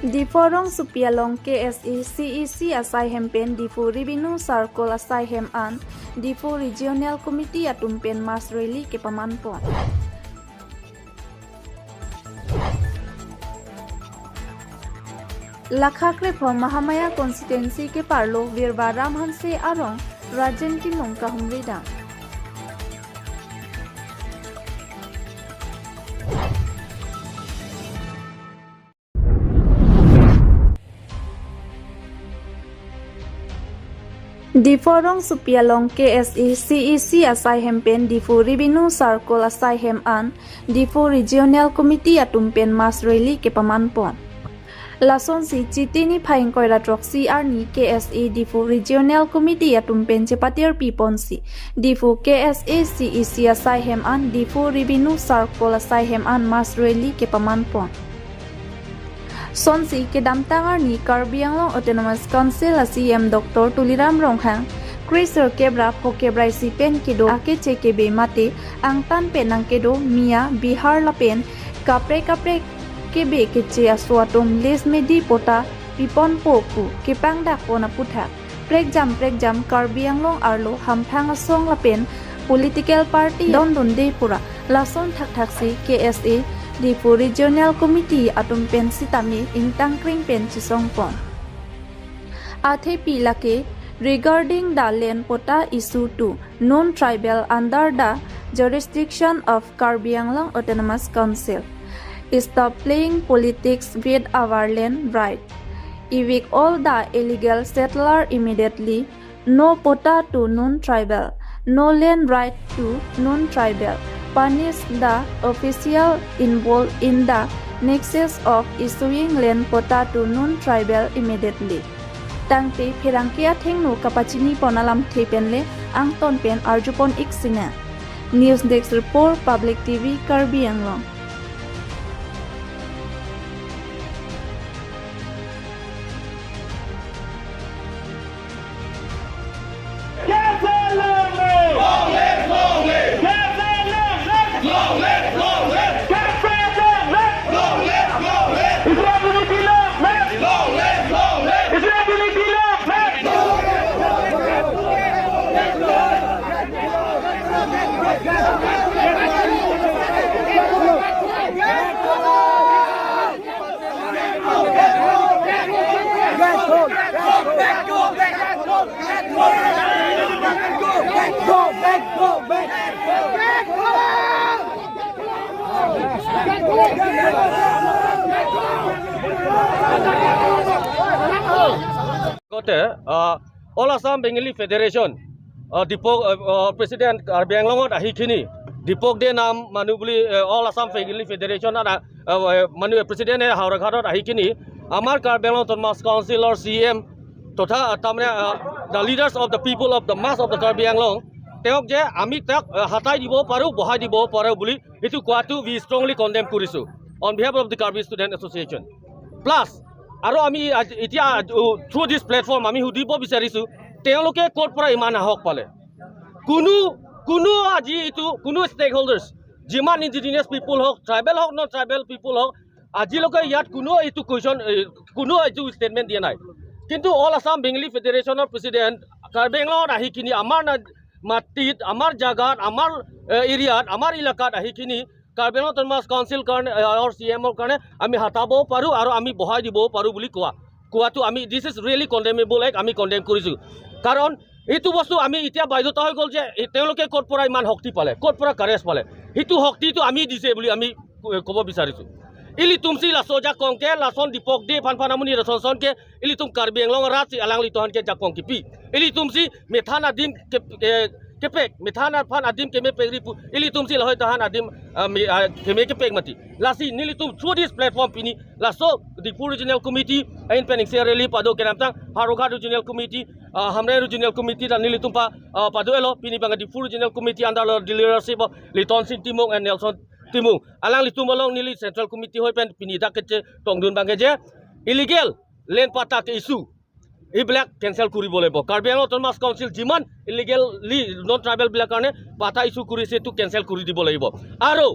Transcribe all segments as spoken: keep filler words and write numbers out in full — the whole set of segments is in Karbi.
Diphu rongsopi along K S A C E C asaihem pen Diphu Revenue Circle asaihem an Diphu Regional Committee atum pen mass rally kepamanpon. Lakha krepho Mahamaya constituency keparlo Virva Ram Hanse arong Rajen Timung kahumri dam. Diphu rongsopi along K S A C E C asaihem pen Diphu Revenue Circle asaihem an Diphu Regional Committee atum pen mass rally kepamanpon. Lasonsi Chiti niphai ingkoi ra throksi arni K S A Diphu Regional Committee atum pen chepatirpiponsi Diphu K S A C E C asaihem an Diphu Revenue Circle asaihem an mass rally kepamanpon. Sonsi kedamtang arni Karbi Anglong Autonomous Council a C E M Doctor Tuliram Ronghang kre sirkep ra phokep ra isi pen kedo akeche kebe mate angtan pen nangkedo Miya, Bihar lapen kaprek kaprek kebe keche aso atum lease medi patta piponpo pu kepangdakpon aputhak prekjam prekjam Karbi Anglong arlo hamphang asong lapen political party dondunde pura lason thakthaksi K S A Diphu Regional Committee atum pen sitame ingtangkring pen chesongpon. Athepi lake regarding the land patta issue to non-tribal under the jurisdiction of Karbi Anglong Autonomous Council. Stop playing politics with our land right. Evict all the illegal settler immediately. No patta to non-tribal. No land right to non-tribal. Punish the official involved in the nexus of issuing land patta to non-tribal immediately. Tangte pherangke athengno kapachinipon alamthe pen le angton pen arjupon ik sinang. News Desk Report, Public T V, Karbi Anglong. Long live, long live! Long live, long live! Long live, long live! Long live, long live! Long live, long live! Long live, long live! Kote, ah, All Assam Bengali Federation, ah, Dipok, ah, ah, President Karbi Anglongot ahi kini, Dipok de nam manu buli, ah, All Assam Bengali Federation ada, ah, manu President e Howraghat ahi kini, amar Karbi Anglong Autonomous Council or C M totha, ah, tamne, ah, the leaders of the people of the mass of the Karbi Anglong, teok je ami tak, ah, hatai dibo paru, bohai dibo paru buli, itu kuatu we strongly condemn kurisu on behalf of the Karbi Student Association. Plus, আৰু আমি আজি, এতিয়া, uh, through this platform আমি সুধিব বিচাৰিছো, তেওঁলোকে ক'ৰ পৰা ইমান সাহস পালে? কোনো, কোনো আজি এইটো, কোনো stakeholders, যিমান indigenous people হওক, tribal হওক, non tribal people হওক, আজিলৈকে ইয়াত কোনো এইটো question, এ, কোনো এইটো statement দিয়া নাই। কিন্তু All Assam Bengali Federation ৰ President কাৰ্বি আংলঙত আহি কিনি আমাৰ না-, মাটিত, আমাৰ জাগাত, আমাৰ, এ, area ত, আমাৰ এলেকাত আহি কিনি Karbi Anglong Autonomous Council কাৰণে, এ, আৰু চি এম ৰ কাৰণে আমি হাতাব পাৰো আৰু আমি বহাই দিব পাৰো বুলি কোৱা, কোৱাটো আমি, this is really condemnable act, আমি condemn কৰিছো। কাৰণ এইটো বস্তু আমি এতিয়া বাধ্যতা হৈ গ'ল যে এই তেওঁলোকে ক'ৰ পৰা ইমান শক্তি পালে, ক'ৰ পৰা courage পালে, সেইটো শক্তিটো আমি দিছে বুলি আমি ক-, ক'ব বিচাৰিছো। Ilitum si laso jakong ke, lason Dipok de aphan aphan amonit ason ason ke, ilitum Karbi Anglong arat si alanglitum aphan ke jakong kipi. Ilitum si methan adim ke, ke, kepek, methan aphan adim kemepek ri pu, ilitum si lahai tahan adim, ah, me, ah, keme kepek mati. Lasi nelitum through this platform pini, laso Diphu Regional Committee ahin pen ingseng rally pado kedamtang, Howraghat Regional Committee, ah, Hamren Regional Committee dan nelitum pa, ah, pado-elo, pini bang Diphu Regional Committee under lo the leadership of Liton Sing Timung and Nelson Timung, alanglitum along neli Central Committee hoi pen pini dak kechetongdun bang ke je illegal land patta ke issue, এইবিলাক cancel কৰিব লাগিব। Karbi Anglong Autonomous Council যিমান illegally non tribal বিলাক কাৰণে পাটা issue কৰিছে, এইটো cancel কৰি দিব লাগিব। আৰু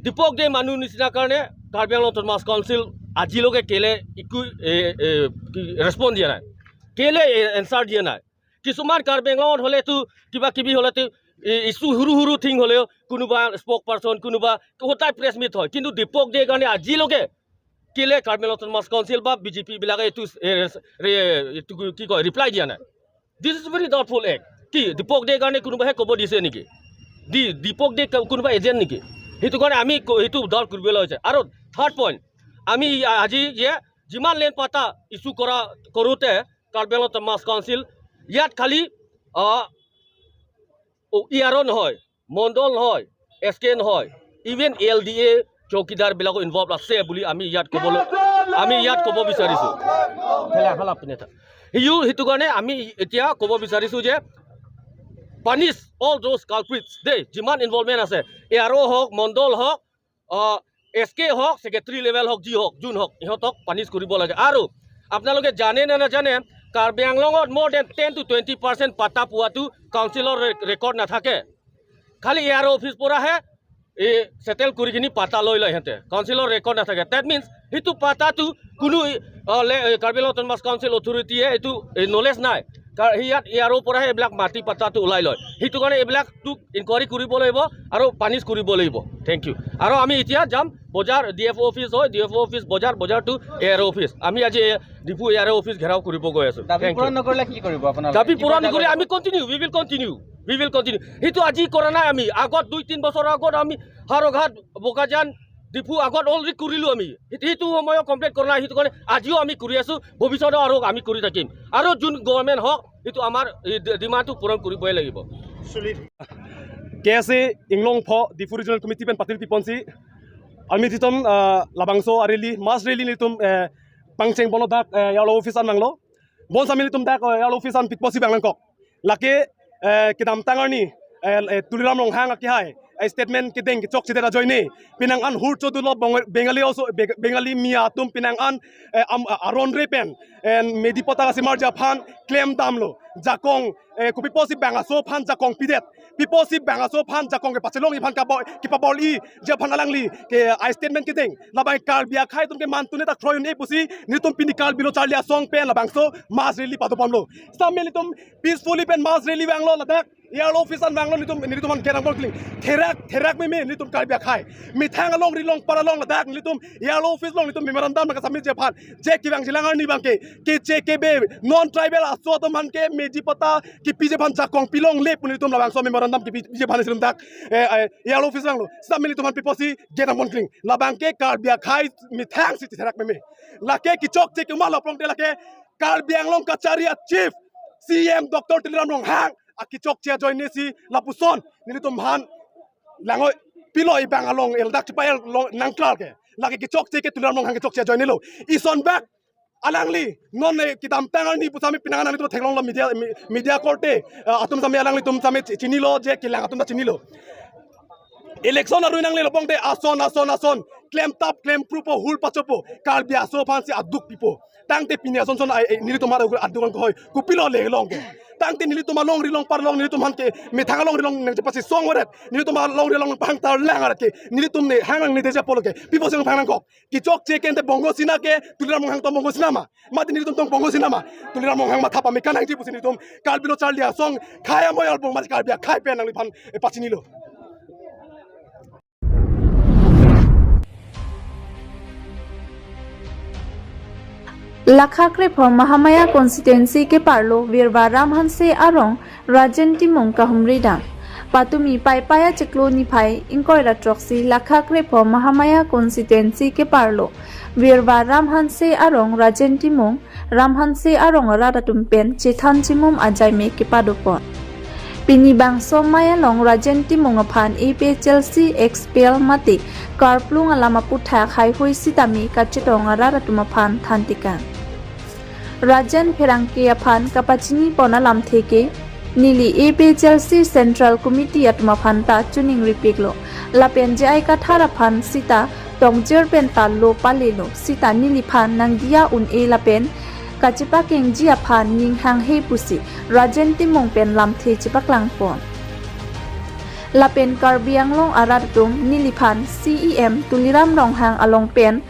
Dipok de মানুহ নিচিনা কাৰণে Karbi Anglong Autonomous Council আজিলৈকে কেলে একো, এ, এ, কি, ৰেছপন্স দিয়া নাই, কেলে, এ, এনচাৰ দিয়া নাই? কিছুমান কাৰ্বি আংলঙত হ'লেতো কিবা কিবি হ'লেতো, এ, ইছ্যু সৰু সৰু থিং হ'লেও কোনোবা স্পক পাৰ্চন, কোনোবা সদায় প্ৰেছ মিট হয়, কিন্তু দীপক দেৰ কাৰণে আজিলৈকে কেলে কাৰ্বি আংলং অট'নমাছ কাউন্সিল বা বিজেপি বিলাকে এইটো, এ, ৰে-, এইটো কি কয়, ৰিপ্লাই দিয়া নাই? This is very doubtful act. কি দীপক দেৰ কাৰণে কোনোবাহে ক'ব দিছে নেকি? দি দীপক দেৰ ক-, কোনোবা এজেণ্ট নেকি? সেইটো কাৰণে আমি ক-, সেইটো ডাউট কৰিবলৈ হৈছে। আৰু থাৰ্ড পইণ্ট, আমি আ-, আজি যে যিমান লেণ্ড পাটা ইছ্যু কৰা, কৰোঁতে কাৰ্বি আংলং অট'নমাছ কাউন্সিল ইয়াত খালি, আহ, ই আৰ অ' নহয়, মণ্ডল নহয়, এছ কে নহয়, even a L D A চৌকিদাৰ বিলাকো ইনভল্ভ আছে বুলি আমি ইয়াত ক'বলৈ, আমি ইয়াত ক'ব বিচাৰিছো। সিও সেইটো কাৰণে আমি এতিয়া ক'ব বিচাৰিছো যে punish all those culprits দেই, যিমান ইনভলভমেণ্ট আছে, এ আৰ অ' হওক, মণ্ডল হওক, এছ কে হওক, ছেক্ৰেটাৰী লেভেল হওক, যি হওক, যোন হওক, ইহঁতক পানিছ কৰিব লাগে। আৰু আপোনালোকে জানে নে নাজানে, কাৰ্বি আংলঙত more than ten to twenty percent পাটা পোৱাটো কাউন্সিলৰ ৰে-, ৰেকৰ্ড নাথাকে। খালি এ আৰ অ' অফিচ পৰাহে এই ছেটেল কৰি কিনি পাটা লৈ লয় সিহঁতে, কাউন্সিলৰ ৰেকৰ্ড নাথাকে। That means সেইটো পাটাটো কোনো, আহ, লে-, কাৰ্বি আংলং অট'নমাছ কাউন্সিল অথৰিটিয়ে এইটো, এই নলেজ নাই। কাৰ-, সি ইয়াত এ আৰ অ' পৰাহে এইবিলাক মাটি পাটাটো ওলাই লয়। সেইটো কাৰণে এইবিলাকতো ইনকুৱাৰী কৰিব লাগিব আৰু পানিছ কৰিব লাগিব। Thank you. আৰু আমি এতিয়া যাম বজাৰ, ডি এফ অ' অফিচ হয়, ডি এফ অ' অফিচ বজাৰ, বজাৰটো এ আৰ অ' অফিচ। আমি আজি এই ডিফু এ আৰ অ' অফিচ ঘেৰাও কৰিব গৈ আছো। দাবী থেংক ইউ। পূৰণ নকৰিলে কি কৰিব আপোনালোকে? দাবী কি পূৰণ পৰ্যায়ত নকৰিলে যাব? আমি continue, we will continue, we will continue। সেইটো আজি কৰা নাই আমি, আগত দুই তিন বছৰ আগত আমি হাৰঘাট, বোকাজান, ডিফু আগত অলৰেডি কৰিলো আমি। সেইটো, সেইটো সময়ত কমপ্লিট কৰা নাই, সেইটো কাৰণে আজিও আমি কৰি আছো, ভৱিষ্যতে আৰু আমি কৰি থাকিম। আৰু যোন গভৰ্ণমেণ্ট হওক, সেইটো আমাৰ এই ডি-, ডিমাণ্ডটো পূৰণ কৰিবই লাগিব। K S A Inglongpho Diphu Regional Committee pen patir piponsi, army titom, ah, labangso a-rally, mass rally nelitum, eh, pangcheng ponlo dak, eh, A R O office an vanglo. Bonsitame nelitum dak, eh, A R O office an piponsi vang nangkok. Lake, eh, kedamtang arni, eh, eh, Tuliram Ronghang akehai, eh, statement kedeng kechokchedet ajoine, penang an hur chodulo Bong-, Bengali also, Be-, Bengali Miya atum penang an, eh, am, a-, aron re pen, eh, Medi patta kasemarji aphan klem damlo, jakong, eh, kopi pusi bang aso aphan jakong pidet, pi pusi bang aso aphan jakong kepachelongji aphan kabo-, kepabor-iji aphan alangli ke, eh, statement kedeng, labang Karbi akhai atum ke mantune ta kroyun-e pusi nelitum pini Karbi Lo Charli Asong pen labangso mass rally padopamlo. Sitame nelitum peacefully pen mass rally vanglo ladak. A R O office an vanglo nelitum, nelitum aphan gate angbong kling. Therak, therak meme nelitum Karbi akhai. Methang alongri longpar along ladak nelitum A R O office along nelitum memorandum nangkasubmit-ji aphan. Je kevangjilang arni abangke, keche kebe, non tribal aso atum aphan ke Medi patta kepiji aphan jakong pilongle pu nelitum labangso memorandum kepiji aphan nelitum dak, eh, eh, A R O office vanglo. Sitame nelitum aphan pi pusi gate angbong kling. Labangke Karbi akhai methangsi therak meme. Lake kechokche komatlo pulote lake Karbi Anglong Kachari a-chief C E M Doctor Tuliram Ronghang akechokche ajoine si lapuson nelitum aphan langoi pilo ibang along el dak chepa-el lo nangklar ke. Lake kechokche ke Tuliram Ronghang kechokche ajoinelo. Ison bak alangli non, eh, kedamtang arni pusitame penang an nelitum theklonglo media, me-, media korte, eh, atum sitame alanglitum sitame chi-, chinilo je kelang atum ta chinilo. Election arui nanglelo pulote ason, ason, ason, klemtap, klemprupo, hul pachopo, Karbi aso aphansi aduk pipo. Tangte pini asonson ai, eh, nelitum aphan aduk an kehoi, kopilo le long ke. Tangte nelitum alongri longpar along, nelitum aphan ke methang alongri long nangchepasi song oret, nelitum alongri long pangtar lang aret ke, nelitum ne hang nangne deja pulo ke, pi pusi vang nangkok. Kechokche ke ante Bongo Sena ke, Tuliram Ronghang tong Bongo Sena ma? Mati nelitum tong Bongo Sena ma? Tuliram Ronghang matha pame kanangji pusi nelitum Karbi Lo Charli Asong khei amoyal bong mati Karbi akhai pen nangliphan, eh, pachinilo. Lakha krepho Mahamaya constituency keparlo Virva Ram Hanse arong Rajen Timung kahumri dam. Patumi Paipai achiklo niphai ingkoi ra throksi Lakha krepho Mahamaya constituency keparlo Virva Ram Hanse arong Rajen Timung, Ram Hanse arong arat atum pen chethan chimum ajaime kepadopon. Pini bangso amei along Rajen Timung aphan A P H L C expel mate karplung alam aputhak haihui sitame kachetong arat atum aphan thantekang. Rajen pherangke aphan kapachinipon alamthe ke neli A P H L C Central Committee atum aphan ta choningripiklo. Lapen J I Kathar aphan sita tongjir pen ta lo palelo, sita neliphan nangdiya un-e lapen kachepakengji aphan ning hanghe pusi Rajen Timung pen lamthe chepaklangpon. Lapen Karbi Anglong arat atum neliphan C E M Tuliram Ronghang along pen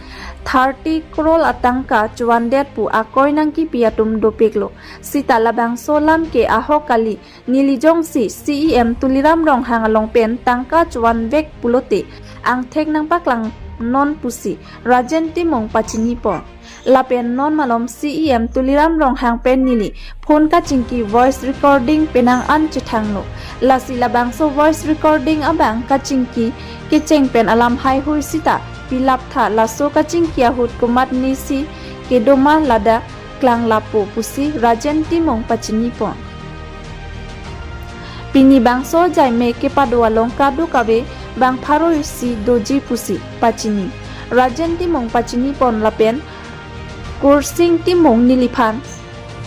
thirty crore atangka chowandet pu akoi nangkipi atum dopiklo. Sita labangso alam ke ahok kali, neli jongsi C E M Tuliram Ronghang along pen tangka chowanvek pulote angthek nangpaklangnon pusi Rajen Timung pachinipon. Lapen non malom C E M Tuliram Ronghang pen neli phone kachingki voice recording penang an chethanglo. Lasi labangso voice recording abang kachingki kecheng pen alam haihui sita pilap tha, laso kachingki ahut komatnesi kedo ma ladak klang lapu pusi Rajen Timung pachinipon. Pini bangso jaime kepado along kadokave bang pharo isi doji pusi pachini. Rajen Timung pachinipon lapen Kursing Timung neliphan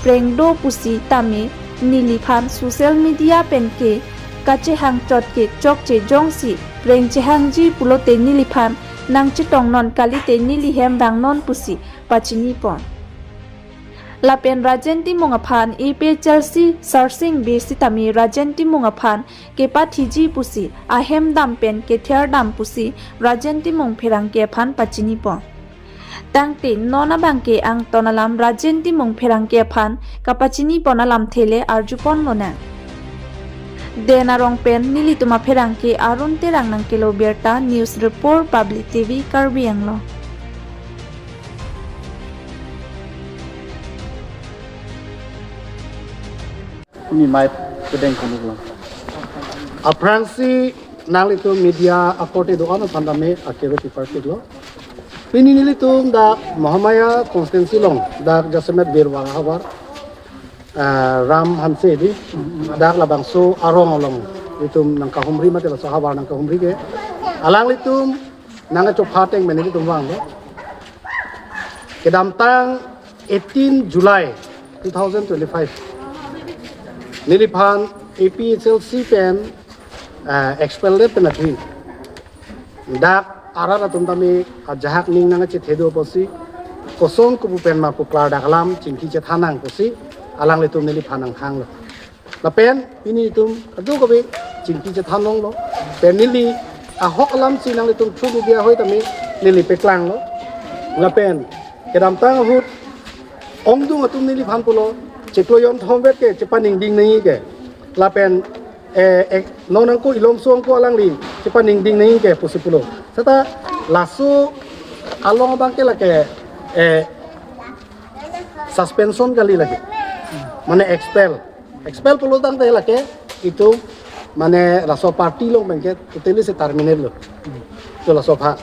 prengdo pusi tame neliphan social media pen ke kachehang chot ke chokche, jongsi preng chehangji pulote neliphan nangchetongnon kalite neli hem vangnon pusi pachinipon. Lapen Rajen Timung aphan A P H L C sarsing be sitame Rajen Timung aphan kepathiji pusi ahem dam pen kether dam pusi Rajen Timung pherangke aphan pachinipon. Tangte non abangke angton alam Rajen Timung pherangke aphan kapachinipon alamthe le arjupon lonang. Den arong pen nelitum apherangke Arun Terang nangkelo birta, news report Public T V Karbi Anglong. Ini mic kedeng kunu lang. Aphrangsi nanglitum media akorte do-an aphan tame akero piparpiklo. Pini nelitum dak Mahamaya constituency along dak jasemet Birwara havar, eh, Ram Hanse di, dak labangso arong along itum nangkahumri mate laso havar nangkahumri ke. Alanglitum nangkachopha ateng pen nelitum vanglo. Kedamtang eighteen July two thousand twenty-five, neliphan A P H L C pen, eh, expel det pen athui dak arat atum tame ajahak ning nangkachethe do pusi, koson kopu pen ma pu klardak alam chingki chethan nang pusi alanglitum neliphan nanghanglo. Lapen pini itum kadokave chingki chethan longlo. Pen neli ahok alamsi nanglitum through media hoi tame neli peklanglo. Lapen kedamtang ahut ongdung atum neliphan pulo, chiklo jonthom vet ke chepaningding nangji ke. Lapen, eh, eh, non angko Ilongso angko alangli chepaningding nangji ke pusi pulo. Seta laso along abangke lake, eh, suspension kali lake. Mane expel. Expel pulo tangte lake itum mane laso party along pen ke totally se terminate lo. To laso aphan.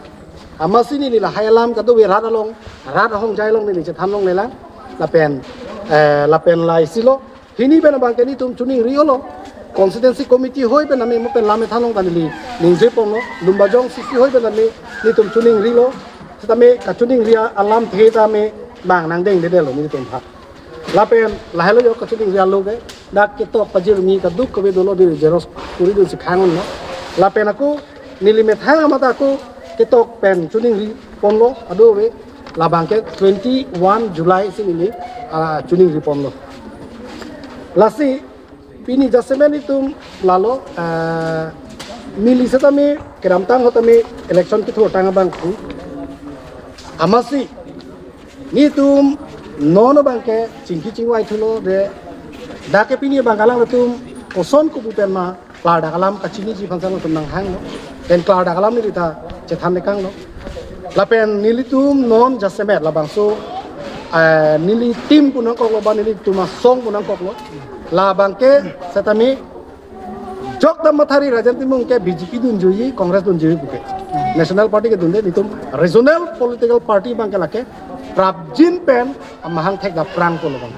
Amatsi neli lahai alam kadokave rat along, rat ahongjai along neli chethan longlelang. Lapen, eh, lapen laisilo. Hini pen abangke nelitum choningri-olo. Constituency committee hoi pen nami mo pen lam ethan long ta neli ningjeponlo. Lumbajong C C hoi pen nami nelitum choningrilo. Sitame kachoningri alamthe tame bang nangdengdedetlo nelitum aphan. Lapen lahelo jo kachoningri alo ke, dak ketok pajirmi kadokave dolo, di xerox kuri dunsi khang-unlo. Lapen ako neli methang amat ako ketok pen choningriponlo, kadokave labangke twenty-one July si neli, ah, choningriponlo. Lasi pini jasemet itum lalo, ah, neli setame kedamtang ahut tame election kethurtang abang pu. Amatsi nelitum non abangke chingki chingvai thulo de, dak ke pini abang alangtum koson kopu pen ma klardak alam kachiniji aphan si alangtum nanghanglo. Pen klardak alam neli ta chethan nekanglo. Lapen nelitum non jasemet labangso, eh, neli team pu nangkoklo ba nelitum asong pu nangkoklo. Labangke setame jokdam mathari Rajen Timung ke B J P dunjuiyi, Congress dunjuiyi puke. National party ke dunde, nelitum regional political party abangke lake prapjin pen amahang thekdam aphrang pulo bang.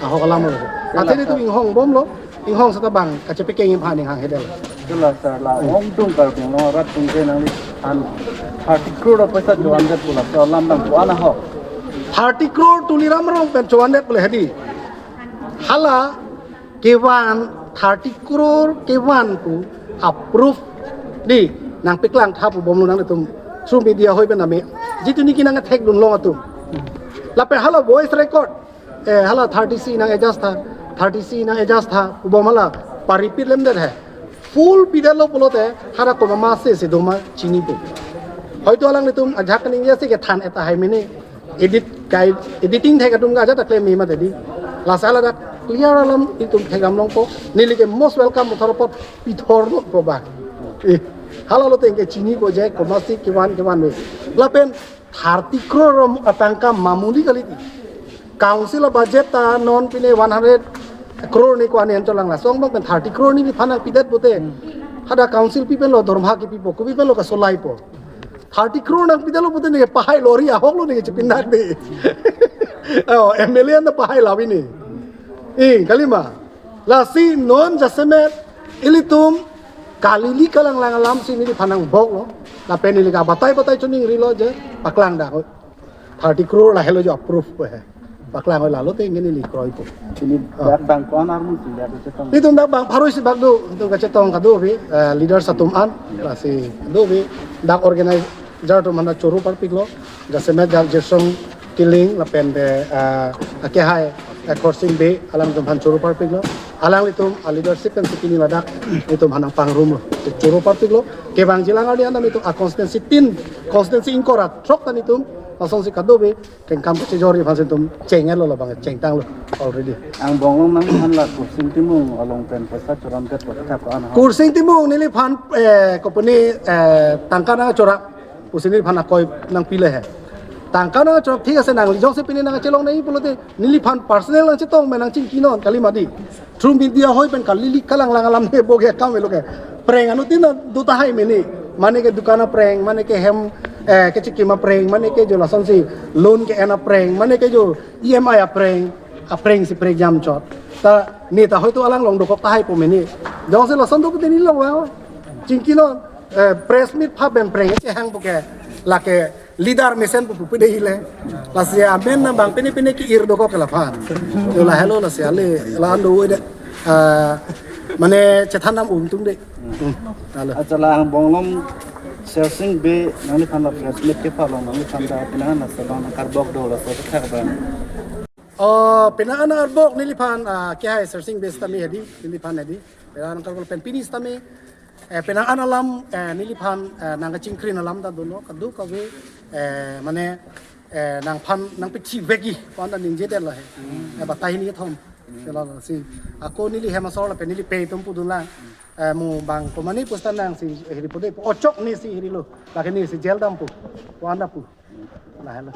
Ahok alam lo. Athe nelitum inghongbomlo, inghong seta bang kachepekeng aphan inghanghedet. Jula sir, la ongdung Karbi Anglong arat atum ke nangliphan thirty crore paisa chowandet pu laso alam abang ko-an ahok? Thirty crore Tuliram Ronghang pen chowandet pule hedi. Hala kevan, thirty crore kevan pu a-proof di nangpeklang tha pubomlo nanglitum through media hoi pen nami. Jitu niki nangthekdun long atum. Lapen hala voice record, eh, hala thirty C nang-adjust tha, thirty C nang-adjust tha pubom hala pa-repeat lemdet he. Full pidetlo pulote hala komat ma se si doma chinipo. Hoito alanglitum ajahak kaningje si kethan tahai mene. Edit kai, editing thek atum ke ajat aklem me mati di. Lasi ladak clear alam itum thekdam longpo. Neli ke most welcome motor apot pithor nutpo ba. Eh, halalo tengke chinipo je komatsi kevan kevan me. Lapen thirty crore rom atangka mamuli kali di. Council a budget ta non pine one hundred crore ni ko-an en cholang, laso angbong pen thirty crore neliphan nangpidet pute. Hadak council pi pen lo dorma kepipo, kopi pen lo kasolaipo. Thirty crore nangpidetlo pute ne pahai lori ahok lo ne chepindak de. Oh, M L A na pahai lavi ne. Eh, kalima. Lasi non jasemet ilitum kalili kalanglang alam si neliphan nangbok lo. Lapen neli ke batai batai choningrilo je paklang dak. Thirty crore lahelo jo approve ko he. Paklang ko lalo te ingin neli kroipo. Pini Ah. dak bang ko-an armu si dak chetong. Itum dak bang pharo isi bak do, itum kachetong kado bi, eh, leaders atum an, lasi do bi, dak organizer atum an choro parpiklo, jasemet dak Jirsong Killing lapen de, eh, akehai, eh, Khorsing Bey, alangtum aphan choro parpiklo, alanglitum a leadership pen si pini ladak, itum aphan nangpangrumlo, choro parpiklo, kevangji alang arni an itum a constituency tin, constituency ingkoi ra throk ta itum, lasonsi kado bi, kengkam kachejor aphan si itum cheng-etlo, labang chengtanglo already. Angbong along nangphan la Khorsing Timung along pen paisa choramdet ko thap an ha. Khorsing Timung neliphan, eh, kopine, eh, tangka nangchora pusi neliphan akoi nangpile he. Tangka nangchora thik ase, nangli jongsi pine nangchelong nangji pulote neliphan personal nangchetong me nangchingki non kali mati. Through media ahoi pen kalili kalanglang alam ne bo ke kam elo ke. Prank anuttin do tahai mene. Mane ke dukan aprank, mane ke hem, eh, kechikim aprank, mane ke jo lasonsi loan ke-en aprank, mane ke jo E M I aprank, aprank si prank jamchot. Ta ne ta hoito alang along dokok tahaipo mene. Jongsi lason do pute neli along vang. Chingki non, eh, press meet pha pen prank chehang pu ke lake leader mesen pu pu pide hile. Lasi amen nang bang pine pine ke-ir dokok ke laphan. Jo lahelo lasi ale la ando de. Ah, mane chethan nam untung de. Hmm, alo. Acha la angbong along Khorsing Bey nangliphan la press meet kepha along nangliphan ta penang an la sabang nangkarbok do, laso kethak abang. Oh, penang an arbok neliphan, ah, akehai Khorsing Bey sitame hedi, neliphan hedi. Penang an karbok pen pini sitame, eh, penang an alam, eh, neliphan, eh, nangkachingkrin alam ta dunlo, kadokave, eh, mane, eh, nangphan, nangpithi vekji, ko-an ta ningjedetlo he. Eh, batai hini kethom. Sila si. Ako neli hem asor lapen neli pei atum pudun lang. Eh, mo bang komane pustan nangsi hiri pude, ochok nesi hirilo. Lake nesi jail dampo. Ko-an dampo. Lahelo.